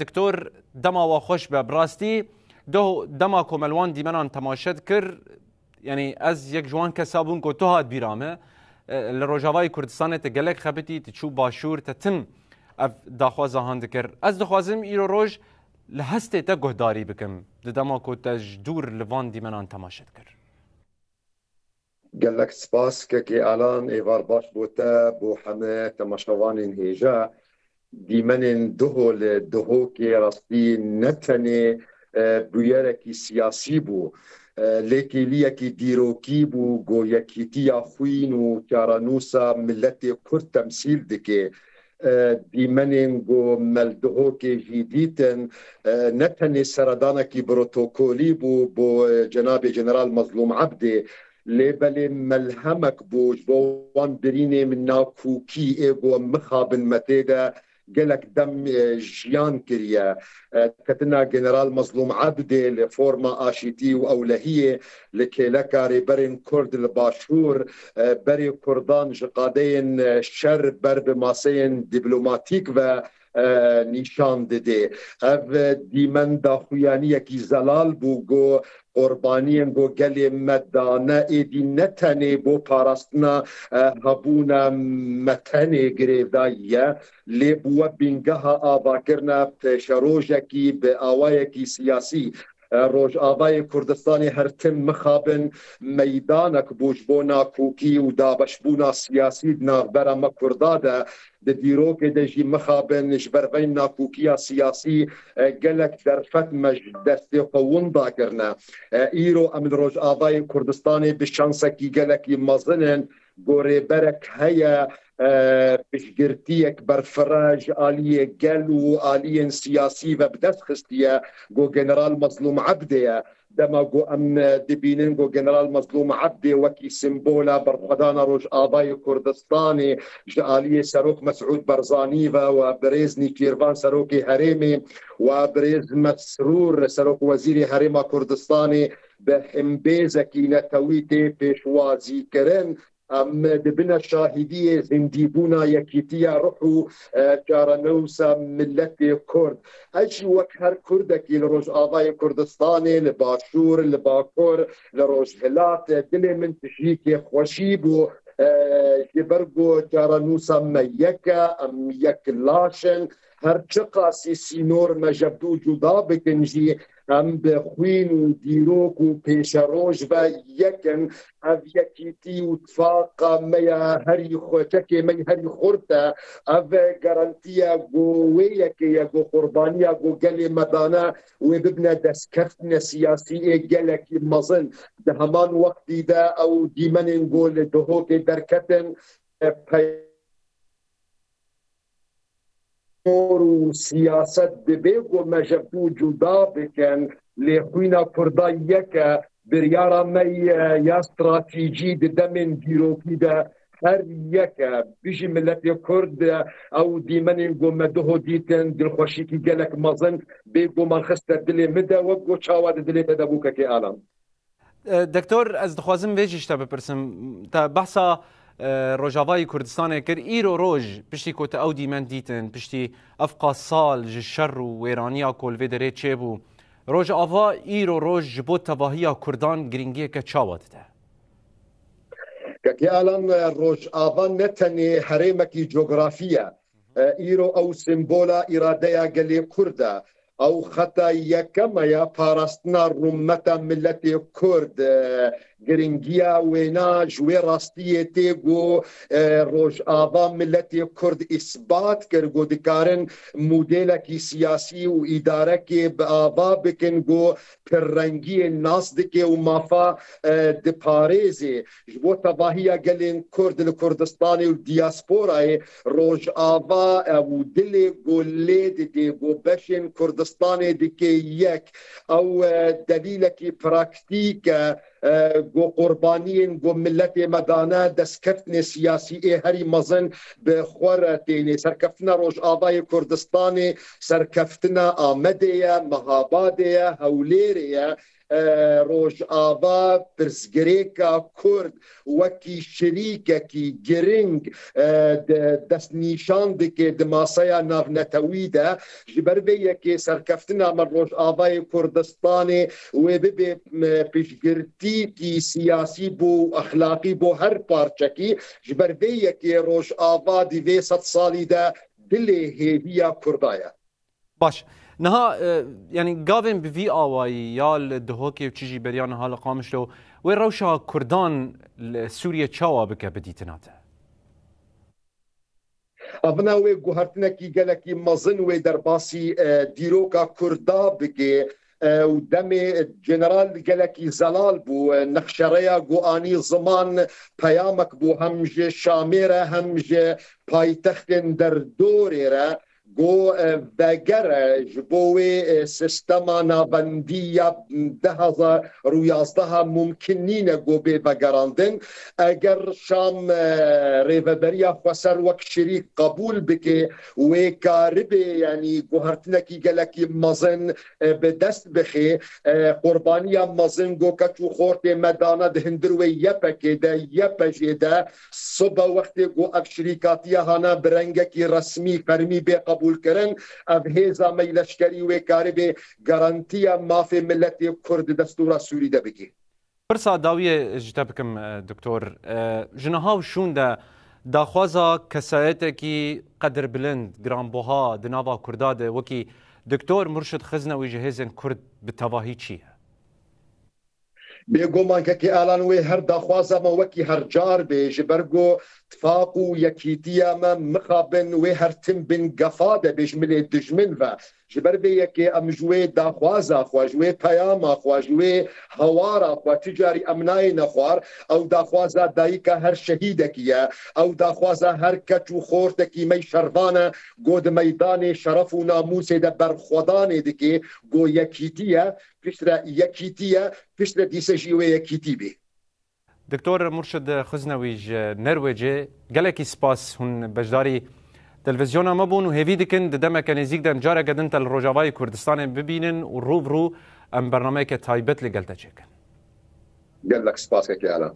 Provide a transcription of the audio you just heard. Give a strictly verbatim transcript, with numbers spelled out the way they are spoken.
Doktor, dema we xweş be. Bi rastî, doh-, dema ku me li wan dîmenan temaşe dikir, yanî ez yek ji wan kesa bûm ku tu hat bîra me. E, li Rojavayê Kurdistanê te gelek xebitî, tu çû başûr, te tim ev daxwaza han dikir. Ez dixwazim îro roj li hestê te guhdarî bikim, di dema ku te ji dûr li van dîmenan temaşe dikir. Gelek spas kekê Alan, êvar baş bo te, bo heme temaşevanên hêja. Dîmenên Duho li Duhokê rastî ne tenê, e, bûyerekî siyasî bû, e, lê kêliyekî dîrokî bû, go yekîtiya xwîn û çarenûsa miletê Kurd temsîl dike. E, dîmenên ku me li Duhokê jî dîtin, e, ne tenê seredanekî protokolî bû bo, e, cenabê General Mezlûm Ebdê, lê belê melhemek bû ji bo wan birînê min nakokî ê ku em mixabin me tê de gelek dem, e, jiyan kiriye. E, ketina General Mezlûm Ebdê li forma aşîtî û ewlehiyê li kêleka rêberên Kurd li Başûr, e, berê Kurdan ji qadeyên, e, şer ber bi maseyên dîplomatîk ve, e, nîşan didê. Ev, e, dîmen daxuyaniyekî zelal bû, ku qurbaniyên ku gelê me dane êdî ne tenê bo parastina, e, hebûna me tenê girêdayî ye, lê bûye bîngeha avakirina pêşerojekî bi awayekî siyasî. E, Rojavayê Kurdistanê her tim mixabin meydanek bû ji bo nakokî û dabeşbûna siyasî di navbera me Kurda de. Di dîrokê de jî mixabin ji ber vê nakokiya siyasî, e, gelek derfet me ji destê xwe winda kirine. E, îro em li Rojavayê Kurdistanê bi şansekî gelekî mezin in, ku rêberek heye, e, piştgirtiyek berfireh ji aliyê gel û aliyên siyasî ve bi dest xistiye, ku General Mezlûm Ebdê ye. Dema ku em, e, dibînin ku General Mezlûm Ebdê wekî simbola berxwedana Rojavayê Kurdistanê ji aliyê Serok Mesûd Barzanî ve û birêz Nêçîrvan Serokê Herêmê û birêz Mesrûr Serok Wezîrê Herêma Kurdistanê bi hembêzekî netewî tê pêşwazîkirin. Em dibine şahidiyê zindîbûna yekîtiya ruh û, e, çarenûsa miletê Kurd. Ez jî wek her Kurdekî li Rojavayê Kurdistanê, li Başûr, li Bakur, li Rojhilat, dilê min tijî kêfxweşî bû. E, ji ber ku çarenûsa me yek e, em yek laş in. Her çiqasî sînor me ji dû cuda bikin jî, em bi xwîn û dîrok û pêşeroj ve yek in. Ev yekîtî û tifaqa me ya herî xwe, çekê me yî herî xurt e. Ev garantiya ku wê yekê ye, ku qurbaniya ku gelê me dane, wê bibine destkeftine siyasî ê gelekî mezin. Di heman wextî de ew dîmenên ku li Duhokê derketin, e, pey- Sînor û siyaset dibê ku me ji dû cuda bikin, lê xwîna Kurda yek e, biryara me ye ya stratejî di demên dîrokî de her yek e. Bijî miletê Kurd, ew dîmenên ku me duho dîtin, dilxweşîkî gelek mezin bêguman xiste dilê min de, wek ku çawa di dilê te de bû kekê Alan. E, Doktor, ez dixwazim vê jî ji te bipirsim. Te behsa, e, Rojavayê Kurdistanê kir. Îro roj, piştî ku te ew dîmen dîtin, piştî evqas sal ji şer û wêraniya ku li vê derê çêbû, Rojava îro roj ji bo tevahiya Kurdan giringiyeke çawa dide? Kekê Alan, e, Rojava ne tenê herêmekî cografî ye. E, îro ew simbola îradeya gelê Kurd e. Ew xeta yekem e ya parastina rûmeta miletê Kurd. E, giringiya wêna ji wê rastiyê tê ku, e, Rojava miletê Kurd îsbat kir ku dikarin modêlekî siyasî û îdarekê bi ava bikin ku pirrengiyên nas dike û mafa, e, diparêzê. Ji bo tevahiya gelên Kurd li Kurdistanê û diyasporayê, Rojava, e, û dilê ku lê didê ku beşên Kurdistanê dike yek. Ew, e, delîlekî praktîk e, e, ku qurbaniyên ku miletê me dane, destkeftinê siyasî ê herî mezin bi xwe re tênê. Serkeftina Rojavayê Kurdistanê, serkeftina Amedê ye, Mehabadê ye, Hewlêrê ye. e, Rojava pirsgirêka Kurd wekî şirîkekî giring, e, de-, destnîşan dike di masaya navnetewî de. Ji ber vê yekê serkeftina me Rojavayê Kurdistanê wê bibe, e, piştgirtîkî siyasî bo û exlaqî bo her parçekî. Ji ber vê yekê Rojava di vê sed salî de dilê hêviya Kurda ye. Baş. Niha, e, yanî gavên bi vî awayî ya li Duhokê û çi jî beriya niha li Qamişlo, wê rewşa Kurdan li Sûriye çawa bike bi dîtina te? Evina wê guhertinekî gelekî mezin wê derbasî, e, dîroka Kurda bike, e, û demê General gelekî zelal bû, e, nexşereya ku anî ziman peyamek bû hem ji Şamê re hem ji paytextên derdorê re. Go, e, vegere ji bo wê, e, sistema navendî ya du hezar û yazdeha mumkin nîne go bê vegerandin. Eger Şam, e, rêveberiya xweser wek şirîk qebûl bike, wê karibê, yanî guhertinekî gelekî mezin, e, bi dest bixe. E, qurbaniya mezin go keç û xortê me dana di hundir wê YPG'ê de, YPJ'ê de, Sibe wextê ku ev şirîkatiya hana bi rengekî resmî, fermî bê qebûlkirin, ev hêza me yî leşkerî wê karibê garantiya mafê miletê Kurd di destûra Sûrî de bikî. Pirsa dawiyê ji te bikim, e, doktor. E, ji niha û şûn de daxwaza kesayetekî qedirbilind, giranbuha di nava Kurda de wekî Doktor Murşid Xiznewî ji hêzên Kurd bi tevahî çi ye? Bêguman kekê Alan wê her daxwaza me wekî her car bê, ji ber ku tifaq û yekîtiya me mixabin wê her tim bin gefa de bê ji milê dijmin ve. Ji ber vê yekê em ji wê daxwaza xwe, ji wê peyama xwe, ji wê hewara xwe ti carî em nayêne xwar. Ew daxwaza dayika her şehîdekî ye. Ew daxwaza her keç û xortekî me yî şervan e, ku di meydanê şeref û namûsê de berxwedanê dike, ku yekîtî ye. Piştre yekîtî ye, piştre dîse jî wê yekîtî bî. Doktor Murşid Xiznewî ji Nerwêcê, gelekî spas hûn beşdarî televîzyona me bûn û hêvî dikin di demeke nêzîk de em careke din te li Rojavayê Kurdistanê bibînin û rû bi rû em bernameyeke taybet li gel te çêkin. Gelek spas kekê Alan.